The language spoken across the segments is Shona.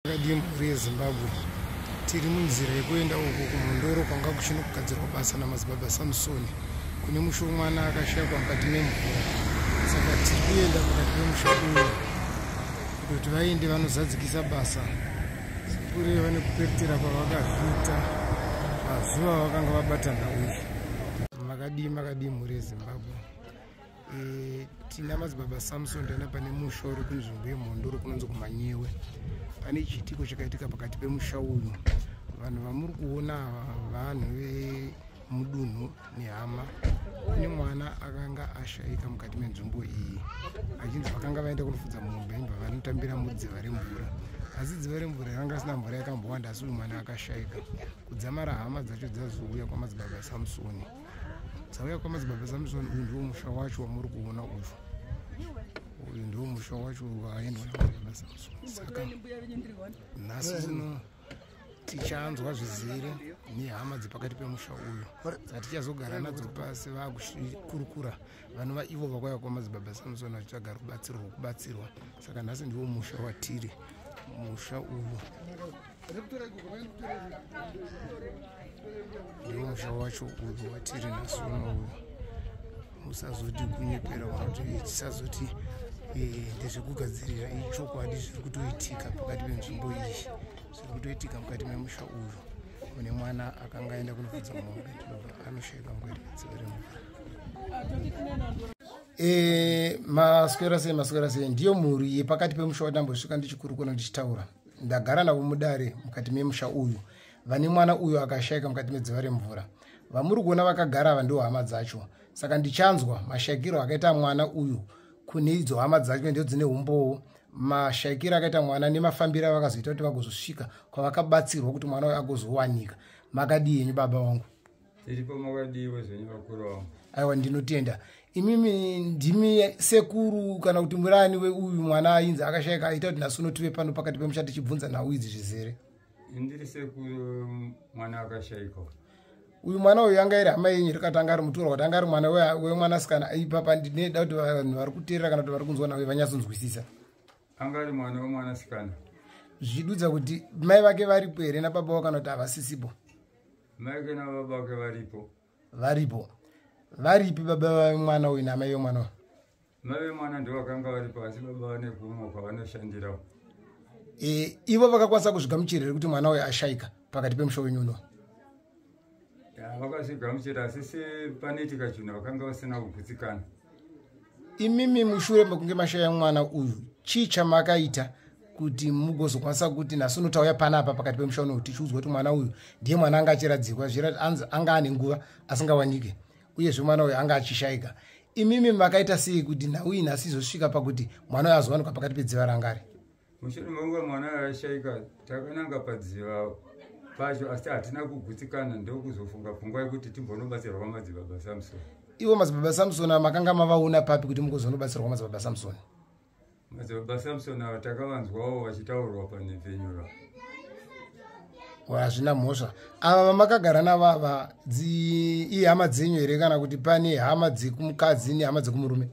Makadii mhuri yeZimbabwe? Tiri munzira yekuenda uko kuMhondoro kwanga kuchinogadzirwa basa naMadzibaba Samsoni. Kune musha wemwana akashaikwa mukati memvura. Saka tiri kuenda pakati pemusha uyu kuti vaende vanozadzikisa basa sekureva nekuperetera kwavakazviita mazuva avakanga vabata nhau iyi. Makadii makadii mhuri yeZimbabwe? E, tina madzibaba Samson taenda pane musha uri kunzvimbo yeMhondoro kunonzi kuManyewe. Pane chiitiko chakaitika pakati pemusha uyu. Vanhu vamuri kuona ava vanhu vemudunhu nehama. Kune mwana akanga ashaika mukati menzvimbo iyi achinzi vakanga vaenda kunofudza mombe imba vanotambira mudziva remvura, asi dziva remvura ranga risina mvura yakambowanda, asi uyu mwana akashaika. Kudzamara hama dzacho dzazouya kwamadzibaba Samsoni. Dzauya kwamadzibaba Samson, uyu ndiwo musha wacho wamuri kuona uyu. Uyu ndiwo musha wacho waendwa namadzibaba Samson. Saka nhasi uno tichanzwa zvizere nehama dzepakati pemusha uyu dzatichazogara nadzo pasi vakukurukura vanova ivo vakauya kwamadzibaba Samson vachitsvaga rubatsiro rwokubatsirwa. Saka nhasi ndiwo musha watiri, musha uyu ndiwo musha wacho uyu watiri nhasi uno uyu. Musazoti kunyepera, vanoti tisazoti ndezvekugadzirira. Ichokwadi, zviri kutoitika pakati penzvimbo iyi, zviri kutoitika mukati memusha uyu mune mwana akanga aenda kunofudza mombe, ndobva anoshaika mukati medziva remvura. Maswera sei, maswera sei? Ndiyo mhuri yepakati pemusha watambosvika ndichikurukura ndichitaura. Ndagara navo mudare mukati memusha uyu, vane mwana uyu akashaika mukati medziva remvura. Vamuri kuona vakagara ava ndiwo hama dzacho. Saka ndichanzwa mashaikiro akaita mwana uyu kune idzo hama dzacho, ndidzo dzine umbowo, mashaikiro akaita mwana nemafambiro avakazoita kuti vagozosvika kwavakabatsirwa kuti mwana uyu agozowanika. Makadii henyu, baba vangu? Tiripo, makadiwo zvenyu, vakuru vangu? Aiwa, ndinotenda. Imimi ndimi sekuru kana kuti murani weuyu mwana ainzi akashaika, aita kuti nhasi uno tive pano pakati pemusha tichibvunza nhau idzi zvizere? Ndiri sekuru mwana akashaika. Uyu mwana uyu anga iri hama yenyu rikati anga ari mutorwa, kuti anga ari mwana wemwanasikana? Ipapa ndinoda kuti vanhu vari kuteerera kana kuti vari kunzwa nhau vanyatsonzwisisa. Anga ari mwana wemwanasikana. Zvichidudza kuti mai vake varipo here nababa vako, kana kuti havasisipo? Mai vake nababa vake varipo. Varipo. Varipi baba vemwana uyu namai vemwana uyu? Mai vemwana ndo vakanga varipo, asi baba vane kumwe kwavanoshandirawo. E, ivo vakakwanisa kuzvigamuchira here kuti mwana uyu ashaika pakati pemusha wenyu uno? Vakazvigamuchira, asi sepanoitika chinhu vakanga vasina kugutsikana. Imimi mushure mekunge mashaya mwana uyu, chii chamakaita kuti mugozokwanisa kuti nhasi uno tauya panapa pakati pemusha uno tichiudzwa kuti mwana uyu ndiye mwana anga achiradzikwa, zvirati anga ane nguva asingawanike, uyezve mwana uyu anga achishaika? Imimi makaita sei kuti nhau iyi nhasi izosvika pakuti mwana uyu azowanikwa pakati pedziva rangari? Mushure mekunge mwana uyu ashaika, takananga padziva pacho, asi hatina kugutsikana, ndokuzofunga pfungwa yekuti timbonobatsirwa kwamadzibaba Samson. Ivo madzibaba Samson makanga mavaona papi kuti mugozonobatsirwa kwamadzibaba Samson? Madzibaba Samson ava takavanzwawo vachitaurwa panhepfenyuro. Hazvina mhosva. Ava vamakagara navo ava ihama dzenyu here, kana kuti pane hama dzekumukadzi nehama dzekumurume?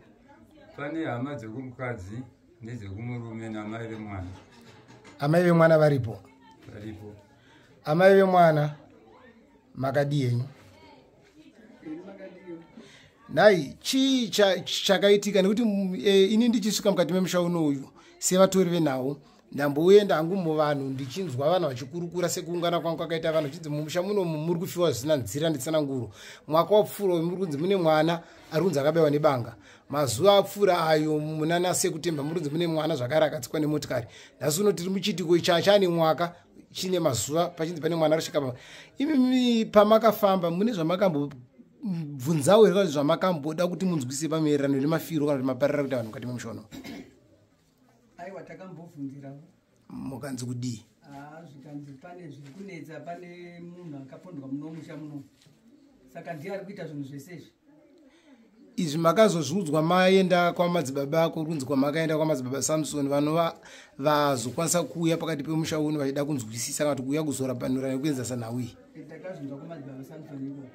Pane hama dzekumukadzi nedzekumurume namai vemwana. Amai vemwana varipo? Varipo. Amai vemwana, makadii henyu? Nhai, chii chakaitika? Nekuti ini ndichisvika mukati memusha uno uyu sevatori venhau, ndamboenda hangu muvanhu ndichinzwa vanhu vachikurukura, sekuungana kwangu kwakaita vanhu, chinzi mumusha munomu muri kufiwa zvisina nzira netsananguro. Mwaka wapfuura uyu muri kunzi mune mwana ari kunzi akabayiwa nebanga. Mazuva apfuura ayo munana sekutemba muri kunzi mune mwana zvakare akatsikwa nemotikari. Nhasi uno tiri muchiitiko chachane mwaka chine mazuva pachinzi pane mwana arusvika pa. Imimi pamakafamba mune zvamakambobvunzawo here, kana zvamakamboda kuti munzwise pamaererano nemafiro kana kuti maparira kuita vanhu mukati memusha uno? Aiwa, takambobvunzirawo. Mukanzi kudii? Haa, zvikanzi pane zviri kunetsa, pane munhu akapondwa muno musha muno, saka ndiye ari kuita zvinhu zvese izvi. Izvi makazozviudzwa maenda kwamadzibaba ako, kunzi kwamakaenda kwamadzibaba Samson, vanova vazokwanisa kuuya pakati pemusha uno vachida kunzwisisa kana kuti kuuya kuzorapanura nekuenzasa nhau iyi? Takazvinzwa kwamadzibaba Samson ikoko.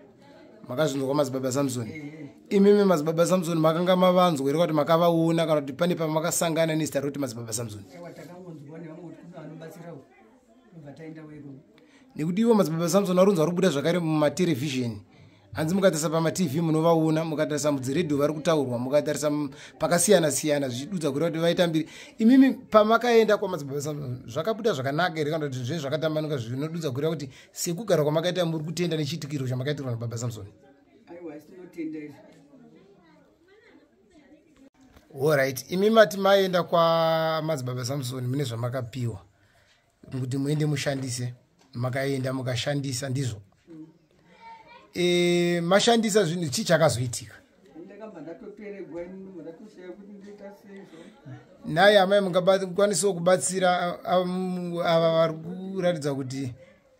Makazvinzwa kwamadzibaba Samson? Ehe. Imimi madzibaba Samson makanga mavanzwa here, kuti makavaona, kana kuti pane pamakasangana nezita rekuti madzibaba Samson? Aiwa, takangonzwa nevamwe kuti kune vanobatsirawo. Tobva taenda weko. Nekuti ivo Madzibaba Samson varunzi vari kubuda zvakare mumaterevhizheni, hanzi mukatarisa pamatv munovaona, mukatarisa mudziredhio vari kutaurwa, mukatarisa pakasiyana siyana, zvichidudza kureva kuti vaita mbiri. Imimi pamakaenda kwaMadzibaba Samson zvakabuda zvakanaka here, kana kuti zve zvakatambanuka, zvinodudza kureva kuti sekugara kwamakaita muri kutenda nechiitikiro chamakaitirwa naBaba Samson? Aiwa, tinotenda izvo. Allright, imi mati maenda kwaMadzibaba Samson mune zvamakapiwa kuti muende mushandise, makaenda mukashandisa, ndizvo? Mashandisa zvinhu, chii chakazoitika? Ndakabva ndatoperegwa ini, ndobva ndatoshaya kuti ndoita sei zvo. Naye amai, mungakwanisawo kubatsira ava vari kuratidza kuti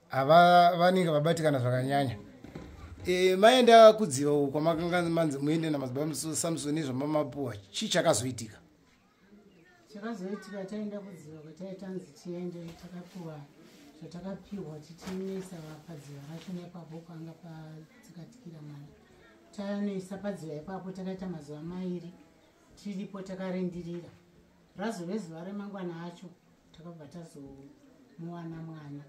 hava vanenge vabatikana zvakanyanya. Maenda kudziva uku kwamakanga manzi muende naMadzibaba Samson, nezvamamapuwa, chii chakazoitika? Chakazoitika, taenda kudziva kwataitanzi tiende, takapiwa zvatakapiwa tichinoisa padziva racho ipapo kwanga padzikatikira mwana. Tanoisa padziva ipapo, takaita mazuva 2 tiripo takarindirira. Razove zuva remangwana acho, takabva tazomuwana mwana.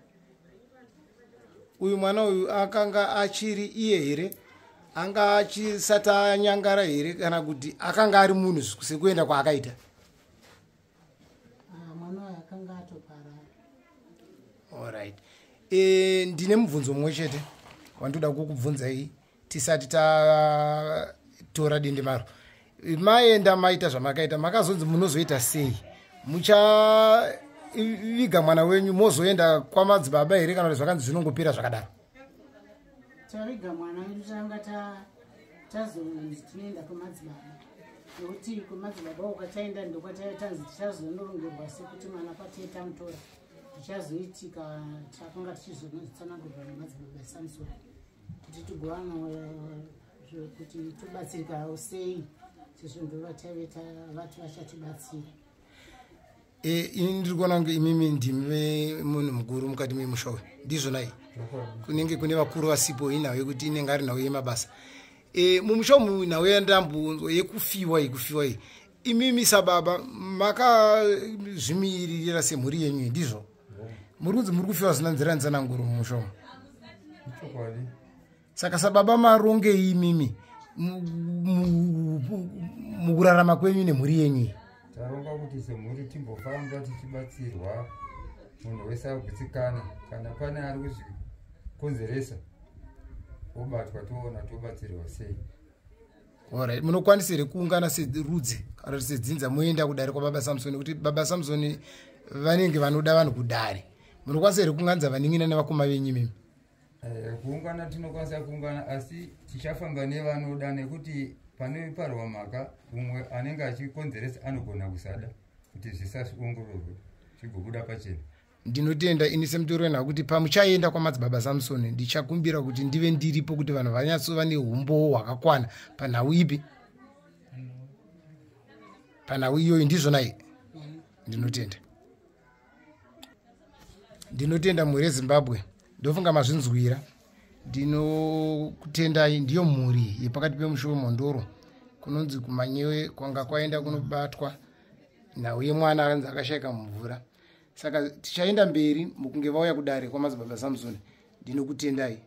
Uyu mwana uyu akanga achiri iye here? Anga achisati anyangara here, kana kuti akanga ari munhu sekuenda kwaakaita? Ah, mwana uyu akanga atoparara. Allright, ndine mubvunzo mumwe chete wandoda kukubvunzai tisati tatora dendemaro. Maenda maita zvamakaita, makazonzi munozoita sei? Muchaviga mwana wenyu mozoenda kwamadzibaba here, kana kuti zvakanzi zvinongopera zvakadaro? Taviga mwana wedu, tanga tazonzi tinoenda kwamadzibaba, nekuti kwamadzibaba ukachaenda ndokwataitanzi tichazonorongerwa sekuti mwana kwatee tamutora zvichazoitika. Takanga tichizonotsanangurwa nemadzibaba Samson kuti tigowana kuti tobatsirikawo sei, sezvo ndovataive vati vachatibatsira. Ini ndiri kuona kunge imimi ndimi munhu mukuru mukati memusha uyu, ndizvo nai? Kunenge kune vakuru vasipo, inhau yekuti inenge ari nhau yemabasa. Mumusha umu nhau yandambunzwa yekufiwa iyi, kufiwa iyi, imimi sababa makazvimiririra semhuri yenyu, ndizvo? Muri kunzi muri kufiwa zvisina nzira netsananguro mumusha umu. Ichokwadi. Saka sababa marongei imimi mukurarama kwenyu nemhuri yenyu iyi? Taronga kuti semhuri timbofamba tichibatsirwa, munhu wese agutsikana. Kana pane ari kuzvikonzeresa obatwa, toona tobatsirwa sei. Alright, munokwanisa here kuungana serudzi kana kuti sedzinza moenda kudare kwaBaba Samson? Kuti Baba Samson vanenge vanoda vanhu kudare, munokwanisa here kuunganidza vanin'ina nevakoma venyu imimi? Kuungana tinokwanisa kuungana, asi tichafamba nevanoda, nekuti panoparwa mhaka umwe anenge achikonzeresa anogona kusada kuti zvisaongororwe zvigobuda pachena. Ndinotenda. Ini semutori wenhau, kuti pamuchaenda kwaMadzibaba Samson, ndichakumbira kuti ndive ndiripo, kuti vanhu vanyatsova neumbowo hwakakwana panhau ipi, panhau iyoyo, ndizvo nai? Ndinotenda, ndinotenda mhuri yeZimbabwe. Ndofunga mazvinzwira. Ndinokutendai. Ndiyo mhuri yepakati pemusha weMhondoro, kunonzi kuManyewe, kwanga kwaenda kunobatwa nhau yemwana akanzi akashayika mumvura. Saka tichaenda mberi mukunge vauya kudare kwaMadzibaba Samson. Ndinokutendai.